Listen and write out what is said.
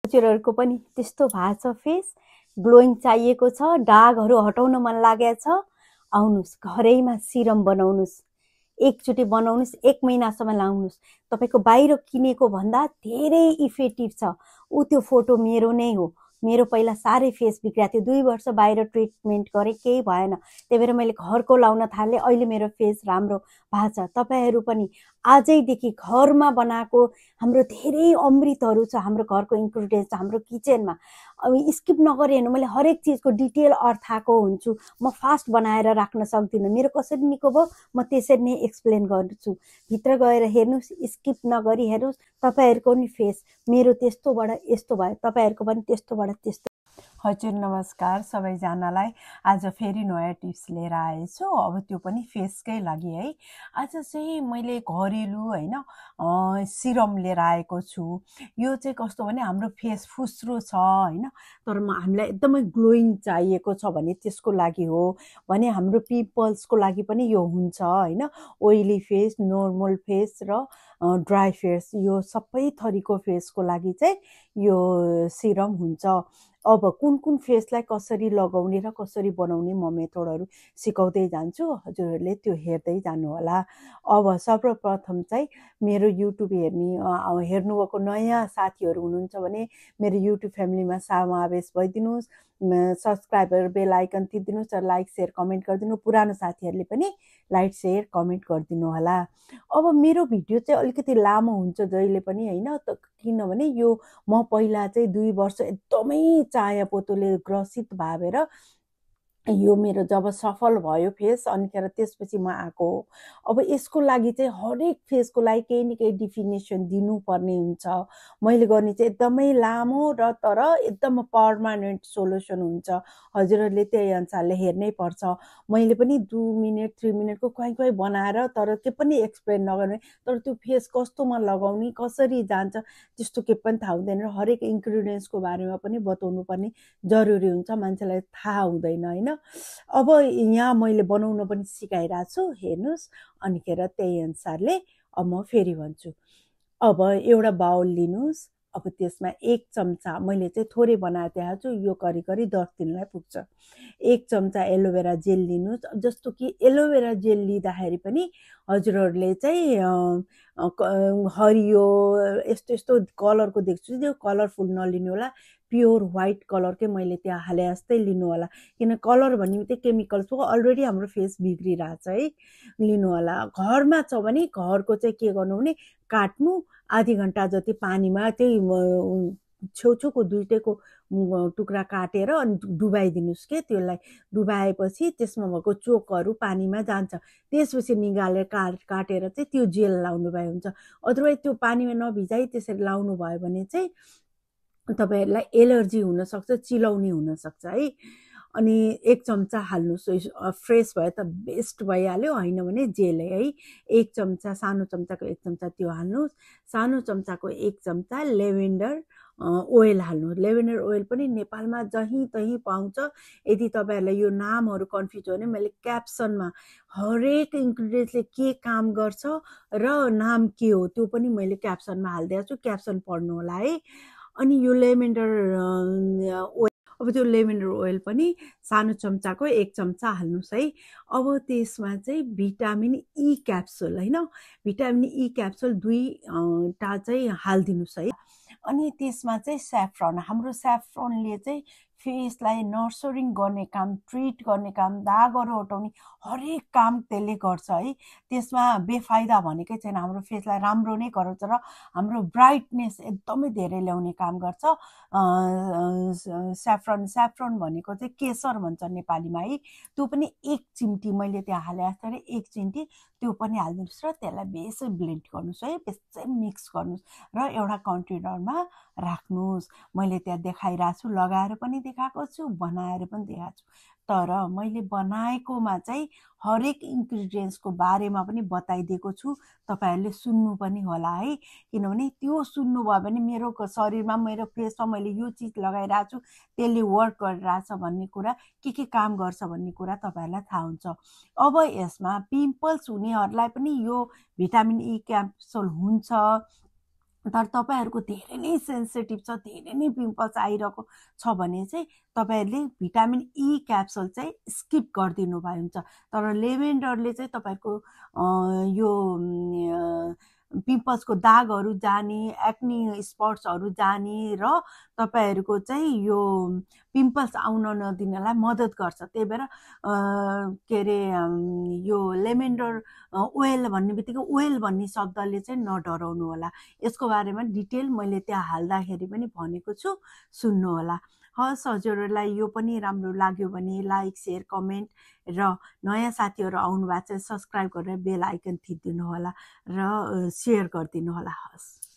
हजुरहरुको पनि त्यस्तो भएको छ फेस ग्लोइङ चाहिएको छ दागहरु हटाउन मन लागेको छ आउनुस् घरैमा सिरम बनाउनुस् एकचोटी बनाउनुस् 1 महिनासम्म लाउनुस् तपाईको बाहिर किनेको भन्दा धेरै इफेक्टिभ छ उ त्यो फोटो मेरो नै हो मेरो पहिला सारै फेस बिग्राथ्यो 2 वर्ष बाहिर ट्रिटमेन्ट गरे केही भएन त्यही भएर मैले घरको लाउन थाले अहिले मेरो फेस राम्रो भएको छ तपाईहरु पनि आजैदेखि घरमा बनाएको हाम्रो धेरै अमृतहरु छ हाम्रो घरको इन्ग्रेडिएन्ट्स हाम्रो किचनमा अब स्किप नगरे हेर्नु मैले हरेक चीजको डिटेल अर्थाको हुन्छु म फास्ट बनाएर राख्न सक्दिन मेरो कसरी निको भयो म त्यसरी नै एक्सप्लेन गर्छु भित्र गएर हेर्नुस् स्किप नगरी हेर्नुस् तपाईहरुको नि फेस मेरो त्यस्तोबाट यस्तो भयो तपाईहरुको पनि त्यस्तोबाट त्यस्तो हजुर नमस्कार सबैजनालाई आज फेरि नयाँ टिप्स लिएर आएछु अब त्यो पनि फेसकै लागि है आज चाहिँ मैले घरेलु हैन सिरम लिएर आएको छु यो चाहिँ कस्तो भने हाम्रो फेस फुस्रो छ हैन तर हामीलाई एकदमै ग्लोइङ चाहिएको छ भने त्यसको लागि हो भने हाम्रो पिम्पल्सको लागि पनि यो हुन्छ हैन ओइली फेस नर्मल फेस र ड्राई फेस यो सबै थरीको फेसको लागि चाहिँ यो सिरम हुन्छ अब कुन फेसलाई कसरी लगाउने र कसरी बनाउने म मेथडहरु सिकाउँदै जान्छु हजुरहरुले त्यो हेर्दै जानु होला अब सर्वप्रथम चाहिँ मेरो युट्युब हेर्नुभएको नयाँ साथीहरु हुनुहुन्छ भने मेरो युट्युब फ्यामिलीमा समावेश भइदिनुस् सब्स्क्राइबर बेल आइकन थिच्दिनुस् र लाइक शेयर कमेन्ट गरिदिनु पुरानो साथीहरुले पनि लाइक शेयर कमेन्ट गरिदिनु होला अब मेरो भिडियो चाहिँ अलिकति लामो हुन्छ जहिले पनि हैन किनभने यो म पहिला चाहिँ 2 वर्ष एकदमै चाया पोतोले ग्रसित भएर यो मेरो जब सफल भयो फेस अनिखेर त्यसपछि म आको अब यसको लागि चाहिँ हरेक फेसको लागि केही न केही डेफिनेसन दिनुपर्ने हुन्छ मैले गर्ने चाहिँ एकदमै लामो र तर एकदम पर्मानेन्ट सोलुसन हुन्छ हजुरहरुले त्यही अनुसारले हेर्नै पर्छ मैले पनि 2 मिनेट 3 मिनेटको क्वाइ बनाएर तर के पनि एक्सप्लेन नगर्ने तर त्यो फेस कस्तोमा लगाउने कसरी जान्छ त्यस्तो के पनि थाहा हुँदैन हरेक इन्ग्रेडिएन्ट्सको बारेमा पनि बताउनु पर्ने जरुरी हुन्छ मान्छेलाई थाहा हुँदैन हैन अब यहाँ मैले बनाउन पनि सिकाइराछु छु हेर्नुस् अनिखेर त्यही अनुसारले अब म फेरि भन्छु अब एउटा बाउल लिनुस् अब त्यसमा 1 चम्चा मैले चाहिँ थोरै बनाएर देखाउँछु यो करिकरी 10 दिनलाई पुग्छ 1 चम्चा एलोभेरा जेल लिनुस् जस्तो कि एलोभेरा जेल लिँदाखेरि पनि हजुरहरुले चाहिँ हरियो यस्तो कलरको देख्छु त्यो कलरफुल नलिनु होला प्योर व्हाइट कलरकै मैले त्यहाँ हाले जस्तै लिनु होला किन कलर भन्ने बित्तिकै केमिकल्स हो अलरेडी हाम्रो फेस बिग्रिरहेछ है लिनु होला घरमा छ भने घरको चाहिँ के गर्नु भने काट्नु आधी घण्टा जति पानीमा त्यही छेउछेउको दुईटैको टुक्रा काटेर अनि डुबाइदिनुस् के त्यसलाई डुबाएपछि त्यसमा भएको चोकहरु पानीमा जान्छ त्यसपछि निगालेर काटेर चाहिँ त्यो जेल लाउनु भए हुन्छ अदरवाइज त्यो पानीमा नभिजाइ त्यसरी लाउनु भयो भने चाहिँ तपाईहरुलाई एलर्जी हुन सक्छ चिलाउने हुन सक्छ है अनि 1 चम्चा हाल्नुस् फ्रेश भए त बेस्ट भइहाल्यो हैन भने जेल है 1 चम्चा सानो चम्चाको 1 चम्चा त्यो हाल्नुस् सानो चम्चाको 1 चम्चा लेभेन्डर ओइल हाल्नु लेभेन्डर ओइल पनि नेपालमा जही तही पाउँछ यदि तपाईहरुलाई यो नामहरु कन्फ्युज हो भने मैले क्याप्सनमा हरेक इन्ग्रेडिएन्ट्सले के काम गर्छ र नाम के हो त्यो पनि मैले क्याप्सनमा हाल्दिएको छु क्याप्सन पढ्नु होला है अनि यो लेभेन्डर ओइल अब त्यो लेभेन्डर ओइल पनि सानो चम्चाको 1 चम्चा हाल्नुस् है अब त्यसमा चाहिँ भिटामिन ई क्याप्सुल हैन भिटामिन ई क्याप्सुल 2 टा चाहिँ हाल्दिनुस् है अनि त्यसमा चाहिँ स्याफ्रन हाम्रो स्याफ्रनले चाहिँ फेसलाई नर्सरिङ गर्ने काम ट्रिट गर्ने काम दागहरु हटाउने हरेक काम त्यसले गर्छ है त्यसमा बेफाइदा भनेकै छैन हाम्रो फेसलाई राम्रो नै गराउँछ र हाम्रो ब्राइटनेस एकदमै धेरै ल्याउने काम गर्छ स्याफ्रन भनेको चाहिँ केसर भन्छ नेपालीमा है त्यो पनि 1 चिम्टी मैले त्यहाँ हाले जस्तै 1 चिम्टी त्यो पनि हाल्दिनुस् र त्यसलाई बेसै ब्लेन्ड गर्नुस् है बेसै मिक्स गर्नुस् र एउटा कन्टेनरमा राख्नुस् मैले त्यहाँ देखाइराछु लगाएर पनि देखाएको छु बनाएर पनि देखाएको छु तर मैले बनाएकोमा चाहिँ हरेक इन्ग्रेडिएन्ट्सको बारेमा पनि बताइदिएको छु तपाईहरुले सुन्नु पनि होला है किनभने त्यो सुन्नु भयो भने मेरो शरीरमा मेरो फेसमा मैले यो चीज लगाइराछु त्यसले वर्क गरिराछ भन्ने कुरा के काम गर्छ भन्ने कुरा तपाईहरुलाई थाहा हुन्छ अब यसमा पिम्पल्स हुनेहरुलाई पनि यो भिटामिन ई क्याप्सुल हुन्छ तर तपाईहरुको धेरै नै सेन्सिटिभ छ, धेरै नै पिम्पल्स आइरहेको छ भने चाहिँ तपाईहरुले भिटामिन ई क्याप्सुल चाहिँ स्किप गरिदिनु भए हुन्छ। तर लेभेन्डरले चाहिँ तपाईहरुको यो पिम्पल्सको दागहरू जाने, एक्नी स्पट्सहरू जाने र तपाईहरुको चाहिँ यो पिम्पल्स आउन नदिनलाई मद्दत गर्छ। त्यही भएर के रे यो लेभेन्डर ओइल भन्ने बित्तिकै ओइल भन्ने शब्दले चाहिँ नडराउनु होला। यसको बारेमा डिटेल मैले त्यहाँ हाल्दाखेरि पनि भनेको छु, सुन्नु होला। हस्, हजुरहरूलाई यो पनि राम्रो लाग्यो भने लाइक, शेयर, कमेन्ट र नयाँ साथीहरू आउनु भएको छ सब्स्क्राइब गरेर बेल आइकन थिचिदिनु होला र शेयर गरिदिनु होला। हस्।